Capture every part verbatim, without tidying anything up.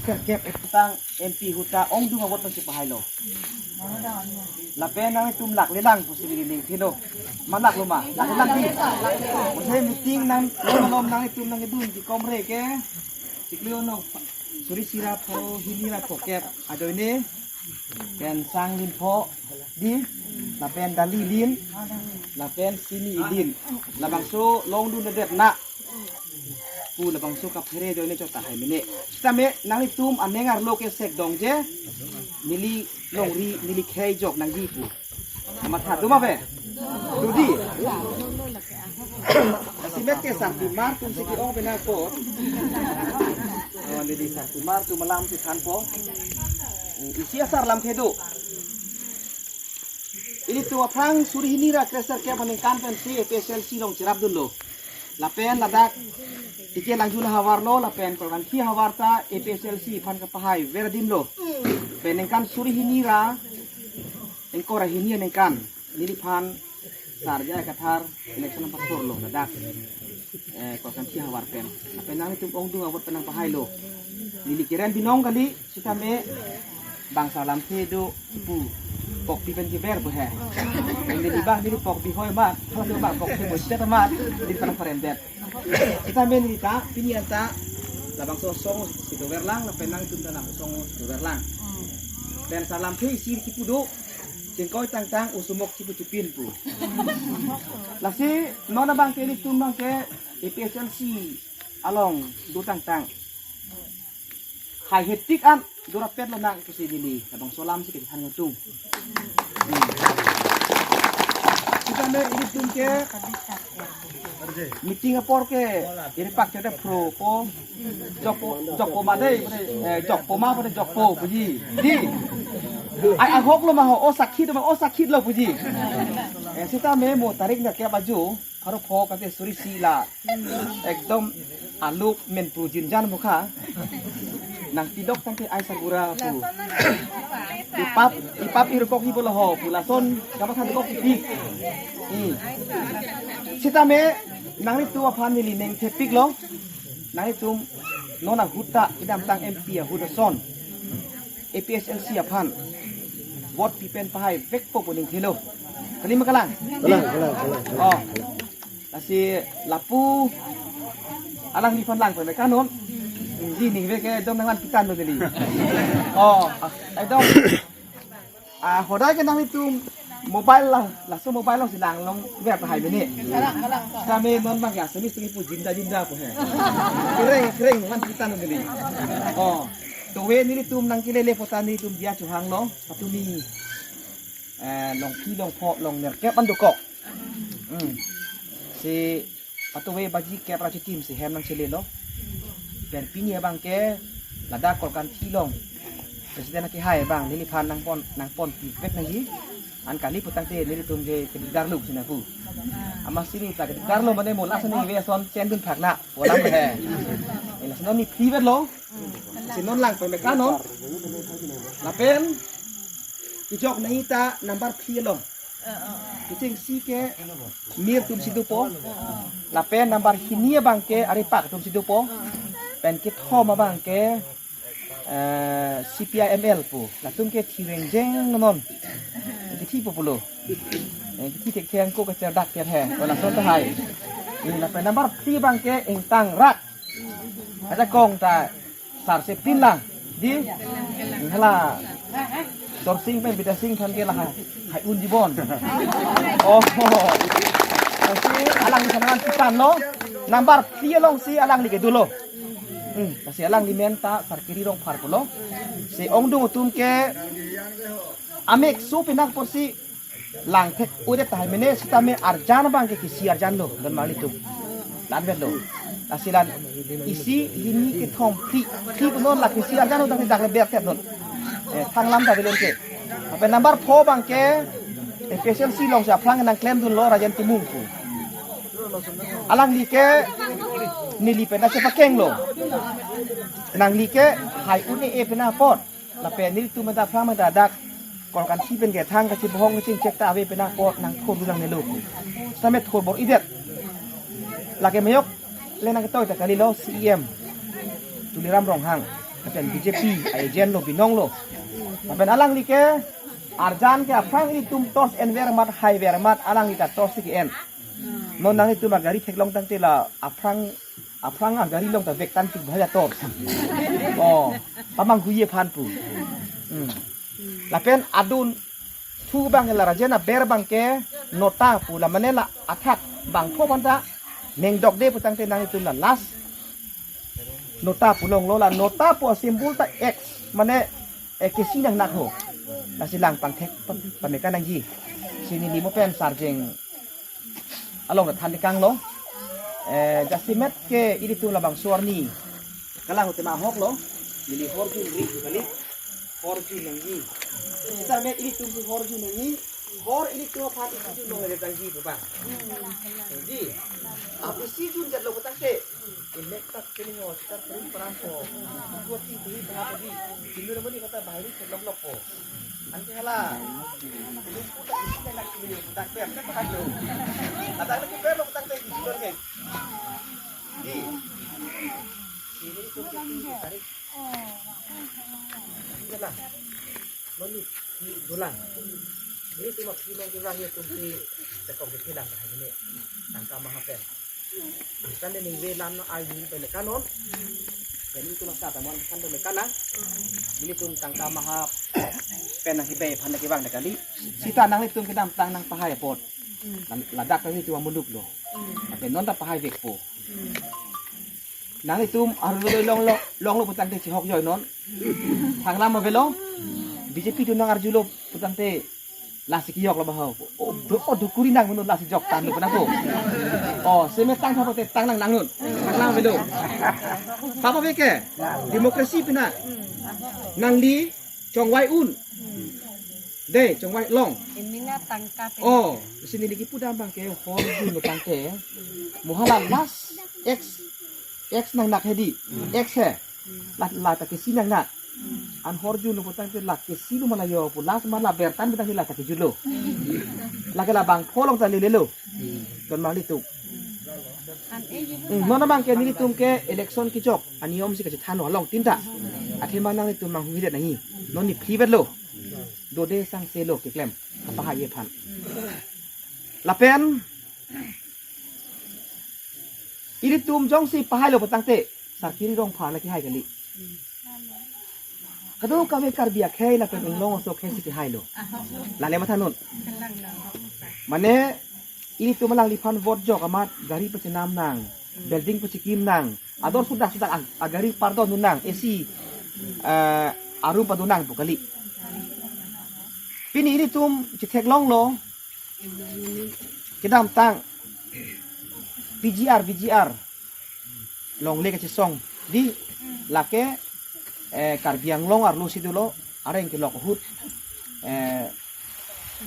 Serkep etang M P ahut ta ongdung a-vote nangchepahailo. Lapen nanglitum laklelang pusi neli ningthelo. Malaklo ma? Laklelang di. Pusi meeting nangmalom nanglitum nangkedun di komre ke. Sikli ono. Suri isi ra pharo hini ra phokep ajoine. Pen sang lin pho di. Lapen dali lin. Lapen sini lin. Labangso longdundedet na pu labangso kaphere ajoine chot tahai mene. Sitame nanglitum aning arlo ke sek dong je. Neli longri, neli khei jok nangji pu. Matha do ma ave? Do di. Simet ke sarpimar atum si ke-ong pen ako. Oh, neli sarpimar atum alam si thanpo. Isi asar lamthe do. Ilitum aphrang suri hini ra kre-serkep aningkan pensi A P H L C along cherapdunlo. Lapen ladak T K Langjun ahavarlo lapen Korkanthi ahavar ta A P H L C aphan kapahai ver adim lo. Pen ningkan suri hini ra ingkoi ra hini aningkan neliphan Sar J I Kathar election nangpathurlo ladak, eh, Korkanthi ahavar pen. Lapen nanglitum ongdung a-vote pen nangpahailo. Neli keren binong kali, sitame bangso lamthe do pu. Pokpi pen keber pu he. Neli bang neli pokpi hoi mat, kalau bang pokpi mo sita mat, neliphan parem det. Sitame neli ta pini anta labangso asong si dover lang, lapen nanglitum ta labangso asong si dover lang. Pen sar lamthe isi kipu do, chingkoi tangtang osomok kipu chipin pu. Lasi non abang ke ilitum abang ke A P H L C along do tangtang hai hetik an dorapetlo nang pusi neli labangso alam si kethan nangtung. Hmm. Sitame ilitum ke meeting apor ke iripak chode phropo, jokpo, jokpo ma dei, eh, jokpo ma pada jokpo puji. Di. Ai ahok lo ma ho, o sakhi lo ma, o sakhi lo puji. Eh, sitame mo tarik nerkep ajo pharo pho kate suri isi la ekdom aluk men pu jinjan mukha. Nangpidok tangte ai sarbura pu. Ipap, ipap irkok hi bolo ho pu lason kamatha dokok ipik. Hmm. Sitame nanglitum aphan neli ningthepiklo. Nanglitum non ahut ta idamtang M P ahut ason A P H L C aphan vote pi pen pahai vekpo pu ningthelo. Kali ma kalang? Kalang, kalang, kalang, kalang. Oh. Lasi lapu alangliphan lang pen kanon. Di ningve ke dom nangvan pitan lo dili. Oh, ah, eh, dom. Ah, hodai ke nanglitum mobile la, laso mobile along si lang longver tahai mene. Kami non bang ya, semi semi pu jinda jinda pu he. Kereng kereng nangvan pitan lo dili. Oh, to we nelitum nangkelele pota nelitum dia chuhang lo, patumi, eh, longpi longpho longnerkep an dokok. Hmm. Si patumi baji kep ra chitim si hem nangchelelo. Pen pini abang ke ladak Korkanthi along president akehai abang neliphan nangpon, nangponpi pek nangji. An kali pu tangte nelitum ke kedarlo si nangpu. Amatsi neli ta kedarlo mane mo lason neli ve ason chendun phak na. Olam he. Ila si non neli free lo. Si non lang pen kanon. Lapen kejok nangji ta number three along. Kechengsi ke mir atum si dopo. Lapen number hini abang ke aripak atum si dopo. Pen kethom abang ke, eh, C P I M L pu. Latum ke thi rengjeng non. Kithi po pulo. Eh, kithi thektheng ko kacherdak ker he. Ko lason tahai. Ini lapen number three abang ke ingtang rat. Ada kong ta sar sepin lang. Di? Hala. Dorsing pen Bidya Sing aphan ke lahai. Hai un dibon. Oh. Lasi alang sana pitan lo. Number three along si alangli ke dolo. Hmm, lasi alangli men ta Sar Kiri Rongphar pulo. Si ongdung atum ke amek su pinak porsi langthek udet tahai mene sitame arjan abang ke kisi arjan lo don mali tu. Lanvet lo. Lasi lan isi hini kethom phli, phli punon la kisi arjan lo tapi dak le bertet non. Eh, thang lam ta belon ke. Lapen number four abang ke, eh, A P H L C along si aphrang nangklemdunlo Rajen Timung pu. Alangli ke neli pen ta chepakeng lo. Nangli ke hai un-e pen apot. Lapen nelitum ta aphrang ta dak Korkanthi pen kethang kachibohong kachingchek ta ave pen apot nangthurdun nangnelo. Sitame thur bor-idet. Lake meyok le nangketoi ta kalilo C E M Tuliram Ronghang. Lapen B J P a-agent lo, binong lo. Lapen alangli ke arjan ke aphrang ilitum torch enver amat, haiver amat, alangli ta torch ke-en. Non nanglitum agari theklong tangte la aphrang, aphrang agari along ta vek tangpik bahaya torch. Oh, pamanghuji aphan pu. Hmm. Lapen adun thu abang la rajen aber abang ke nota pu, la mane la athak bangpho aphan ta neng dokde putangte nanglitum la last nota pu longlo, la nota pu a-symbol ta X, mane, eh, kesi nangnak ho. Lasi lang pangthek pa-, pame-an nangji. Si neli mo pen sarjeng along than tekang lo. Eh, jasemet ke ilitum labangso arni kalang utema ahok lo. Neli horjun ri kali. Horjun nangji. Seta me ilitum si horjun nangji. Hor ilitum aphan isi jun nangji, bang. Nangji. Ap isi jun jat lo putangte. Imek tak kini ho, seta kering perang ko. Dua ting tinggi tengah tadi. Jinu namun di kota Bahari kelok lok ko. Anke hala. Belum putar isi nangnak kini. Tak ber, tak paham lo. Ada lagi ber lo, tak ber di jilor ke. Di. Ini itu tarik. Ini lah. Mani, ini dolang. Ini cuma kini dolang ya, tumsi tekong ketilang dah ini. Tangka maha pen. Kan dia ningve lam no ai ni pen kanon. Jadi itu masa teman kan pen kanang. Ini tum tangka maha pen nangkibe aphan nangkevang kali. Seta nanglitum kedamtang nangpahai apot. Ladak nanglitum amunuk lo. Tapi non ta pahai vekpo. Nanglitum arlo longlo, longlo putangte chihok joi non. Thanglam avelo. B J P atum nang-arjulo putangte lasi kejok lo baho. Oh, do, oh, dukuri nang menun lasi jok tang menun ako. Oh, semet tang apa te tang nang nangnun. Thanglam avelo. Papa veke. Demokrasi pina. Nangli chongvai un. De, chongvai long. Imina tangka pen. Oh, si neli kipu dam abang ke horjun lo tangte. Mo hala last X, X nangnak hedi. X he. La, la ta kesi nangnak. An horjun lo putangte la kesi lo ma la jo pu, last ma la ber tan putangte la ta kejut lo. Lake labangpho along ta lele lo. Don mali tu. Hmm, non abang ke nelitum ke election kejok aniyom si kachethan along tinta. Athema nanglitum manghuhidet nangji. Non ni phli vet lo. Dode sangse lo keklem. Kapahai aphan. Lapen ilitum jongsi pahai lo putangte Sarkiri Rongphar la kehai kali. Kadokave Karbi akhei lapen inglong aso akhei si kehai lo. Lale matha non. Mane ilitum alangliphan vote jok amat gari pachenam nang, building pachekim nang, ador sudak sudak ag-, agari pardon dun nang, A C, eh, arum padun nang pu kali. Pini ilitum chetheklong lo, kedamtang P G R, V G R longle kachesong di lake, eh, Karbi Anglong arlo si dolo, areng kelok ahut, eh,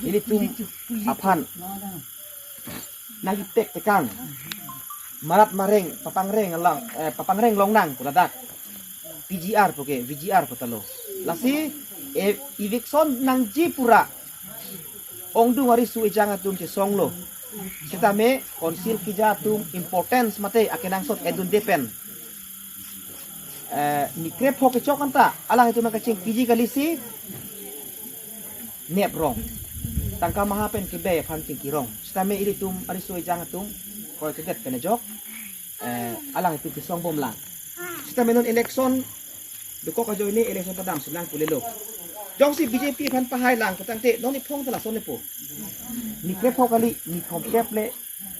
ilitum aphan nangkepek tekang, marat mareng, papangreng along, eh, papangreng long nang pu ladak. P G R pu ke, V G R pu ta lo. Lasi, eh, eviction nangji pura. Ongdung ariso ejang atum chesong lo. Sitame council keja atum importance mate akenangsot edunde pen, eh, ni krepho kechok anta alanglitum nangkachingkiji kali si nep rong. Tangka maha pen kebe aphan chingki rong. Sitame ilitum ariso ejang atum kroikedet pen ajok, eh, alanglitum kesong bom lang. Sitame non election dokok ajoine election padam silang pule lo. Jongsi B J P aphan pahai lang putangte non ni phong ta lason ni po. Ni krepho kali, ni thomkep le,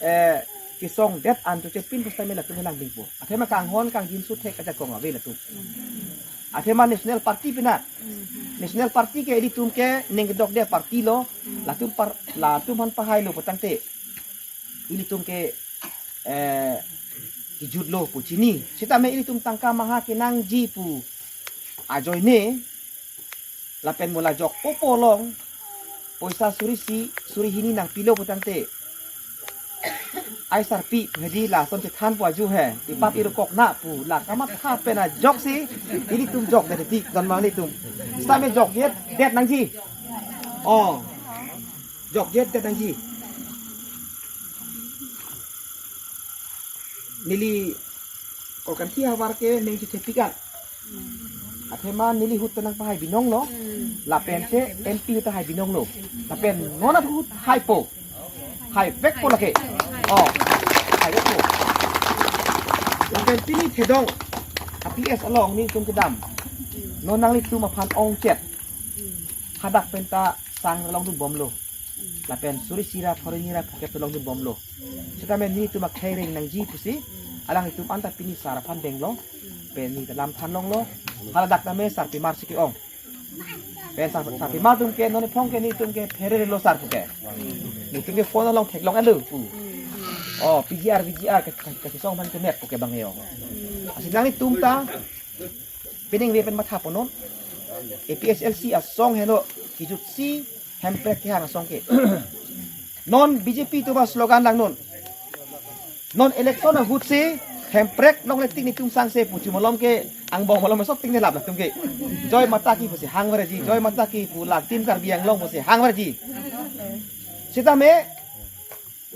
eh, kesongdet an chochepin pusitame latum lang dingpo. Athema kanghon kangjinso thek ajakong ave latum. Athema National Party pina. National Party ke ilitum ke neng kedokde party lo. Latum par-, latum aphan pahai lo putangte ilitum ke, eh, kejut lo pu chini. Sitame ilitum tangka maha kenangji pu ajoine lapen mo la jokpo pu along poisa suri isi suri hini nangpilo putangte, ai sarpi hedi lason chethanpo aju he, ipapi rukok na pu la kamatha pen ajoksi ilitum jokdet ti don mangli tum. Sitame jokjet det nangji. Oh. Jokjet det nangji. Neli Kolkanthi havar ke neng chethepik an. Athema neli ahut ta nangpahai binong lo. Lapen te M P ahut ta hai binong lo. Lapen non ahut haipo. Haivekpo lake. Oh. Haivekpo. Lapen pini thedong. A P S along nelitum kedam. Non nanglitum aphan ongchet. Hadak penta sang longdunbomlo. Lapen suri sira pharo hini ra phokep longdunbomlo. Sitame nelitum akhei reng nangji pusi. Alanglitum anta pini sar aphan denglo. Pen neli ta lam than longlo. Hala dak tame sarpimar si ke-ong. Pen sar, sarpimar atum ke non iphong ke nelitum ke pherere lo sar pu ke. Nelitum ke phone along theklong elu pu. Oh, P G R, V G R ke, ke, kesong aphan ke map pu ke bang yo. Lasi nanglitum ta peningve pen mathapo non. A P H L C asong helo kijutsi Hemprek kehang asong ke. Non B J P atum aslogan lang non. Non election ahut si Hemprek longle tik netum sangse pu, chu malom ke angbong malom sok tik nelap latum ke. Jai Mata Ki pusi hangverji, Jai Mata Ki pu la Team Karbi Anglong pusi hangverji. Sitame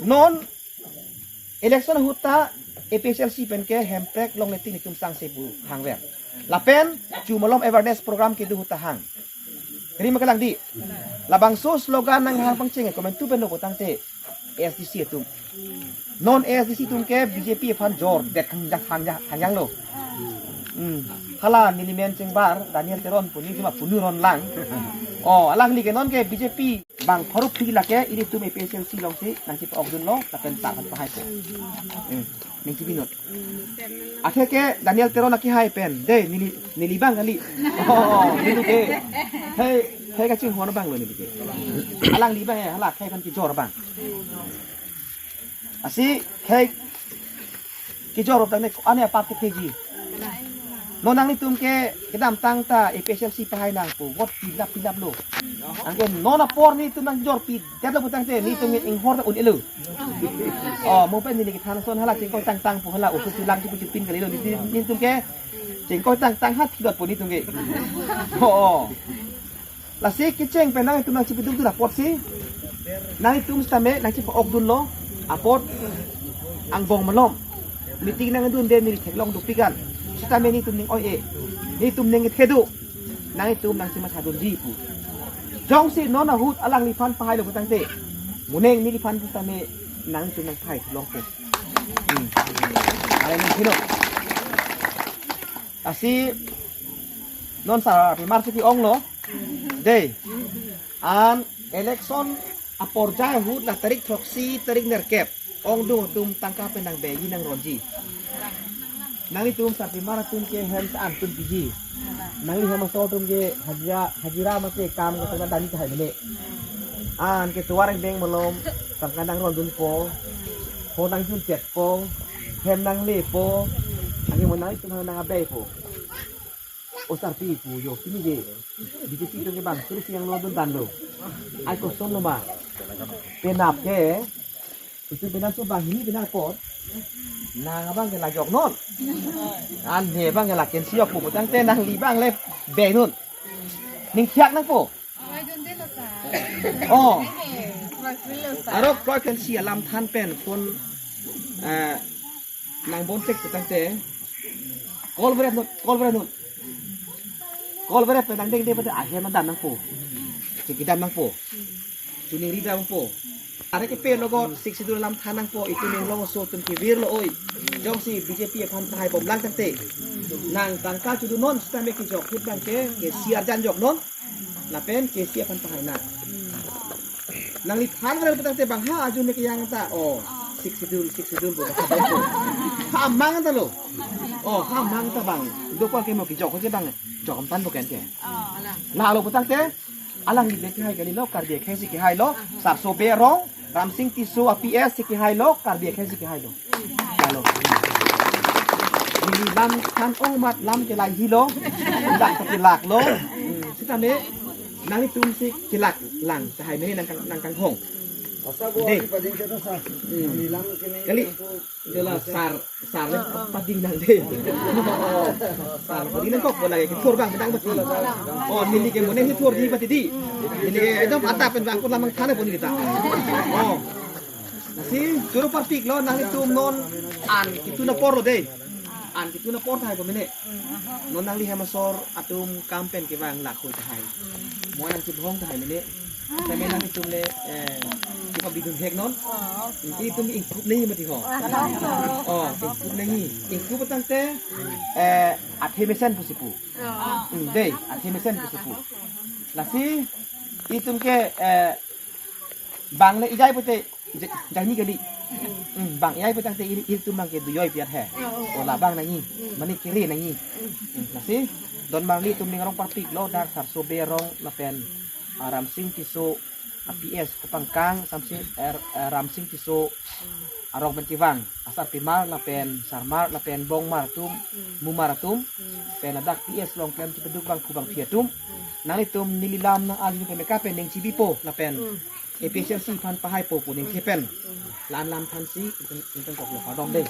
non election ahut ta A P H L C pen ke Hemprek longle tik netum sangse pu hangver. Lapen chu malom awareness program kedo ahut ta hang. Rima kelang di. Labangso slogan nanghang pangcheng komantu pen lo putangte A S D C atum. Non A S D C atum ke B J P aphan jor det hangjang, hangjang, hangjang lo. Hmm. Hala neli men chengbar Daniel Teron pu, neli ma punu ron lang. Oh, alangli ke non ke B J P bang pharo phli lake, ilitum A P H L C alongsi nangchipa-okdunlo, lapen sar aphan pahaipo. Hmm. Nangchibinot. Athe ke Daniel Teron akehai pen. Dei, neli, neli bang kali. Oh, neli ke. Hei, hei kachinghon abang lo neli ke. Alangli bang, eh, hala khei aphan kejor abang. Lasi khei kejor abang ne, ane apap ke theji. Non nanglitum ke kedamtang ta A P H L C pahai nangpo. Vote pilap pilap lo. Anke non apor nelitum nangjorpi det lo putangte nelitum ke inghor ta un-elo. Oh, mo pen neli kethan ason hala chingkoi tangtang pu hala oso silang chipu chipin kalilo neli, nelitum ke chingkoi tangtang hat kidot pu nelitum ke. Oh, oh. Lasi kecheng pen nangtum nangchipidukdun apotsi nangtum sitame nangchipa-okdunlo apot angbong malom. Meeting nangdunde neli theklong dopik an. Sitame nelitum ning oi-e. Nelitum ning thedo. Nangtum nangchimathadunji pu. Jongsi non ahut alangliphan pahailo putangte, moning neliphan sitame nangtum nangpahai longpo. Hmm. Are nang kino. Lasi non sarpimar si ke-onglo. Dei. An election aporjai ahut la tarik throksi, tarik nerkep, ongdung atum tangka pen nangbeji nangronji. Nanglitum sarpimar atum ke hem ta-an atum piji. Nangli hem asor atum ke hajira, hajira mate kam ke tangka dani kahai mene. Anke tovar angbeng malom tangka nangrondunpo. Ho nangjunchetpo. Hem nanglepo. Anke mo nanglitum hem nangabeipo. O sarpi pu jo, pini ke B J P atum ke bang suri siang lo dun dan lo. Ai koson lo ma. Penap ke. Isu penap su bang hini penap kot. Nang abang ke lajok non. An he bang ke laken siok pu putangte nangli bang le benun. Ning thiak nangpo. Oh. Aro kroi pen si alam than pen phone, eh, nangbon chek putangte. Call veret non, call veret non. Call veret pen nangdengde pute ahem dam nangpo. Chingki dam nangpo. Chuning ri dam nangpo. Are kepe logot Sixth Schedule alam than nangpo, itum inglong aso atum kevirlo oi. Jongsi B J P aphan pahai bomlang tangte. Nang tangka chodun non sitame kejok ahut bang ke, ke siar jan jok non. Lapen ke siar aphan pahai nang. Nangli than veret putangte bang ha ajun ne kejang ta. Oh, Sixth Schedule, Sixth Schedule bo. Ha mang ta lo. Oh, ha mang ta bang. Dokwa ke mo kejok ke bang. Jok am tan bo ken ke. Lalo putangte. Alangli le kehai kalilo, Karbi akhei si kehailo, Sarso Bey arong, Ramsing Tisso a P S si kehailo, Karbi akhei si kehailo. Lalo. Neli lam than ong amat lam kelai hilo, lak ta kelak lo. Hmm, sitame, nanglitum si kelak lang, tahai mene nang kang, nang kanghong. Asa go Dei. Di pading kita sa. Hmm. Neli lam kene Kali. Itulah sar, sar le pading nang dei. Sar pading nangkok bola ke kethur bang, padang pati. Oh, neli ke moning kethur di pati di. Neli ke ekdom atap pen bang pun lamang thane pun kita. Oh. Lasi choro parpik lo nanglitum non an ketun apor lo dei. An ketun apor tahai po mene. Non nangli hem asor atum kam pen kevang lakhoi tahai. Mo nangchebhong tahai mene. Tame nanglitum le, eh, kepabidun hek non. Ilitum ingkup nangji mati ho. Oh, ingkup nangji. Ingkup tangte, eh, athe mesen pusi pu. Hmm, dei, athe mesen pusi pu. Lasi, itum ke, eh, bang le ijai pute, ja-, jani kali. Hmm, bang ijai pute tangte il-, ilitum bang ke dujoi piat he. Ola bang nangji, mane kere nangji. Hmm, lasi, don bang ilitum ning arong parpik lo, dak Sarso Bey arong lapen, ah, Ramsing Tisso, ah, P S Kapangkang, Samsing, er, eh, Ramsing Tisso arong pen kevang, asarpimar lapen sarmar lapen bongmar atum, mumar atum, pen ladak P S along klem kepaduk bangphu bangphi atum. Nanglitum neli lam nang-arju pen meka pen ning chibipo lapen A P H L C aphan pahaipo pu ning kepen. La-an lam aphansi, ingtang, ingtangkok lo, pardon dei.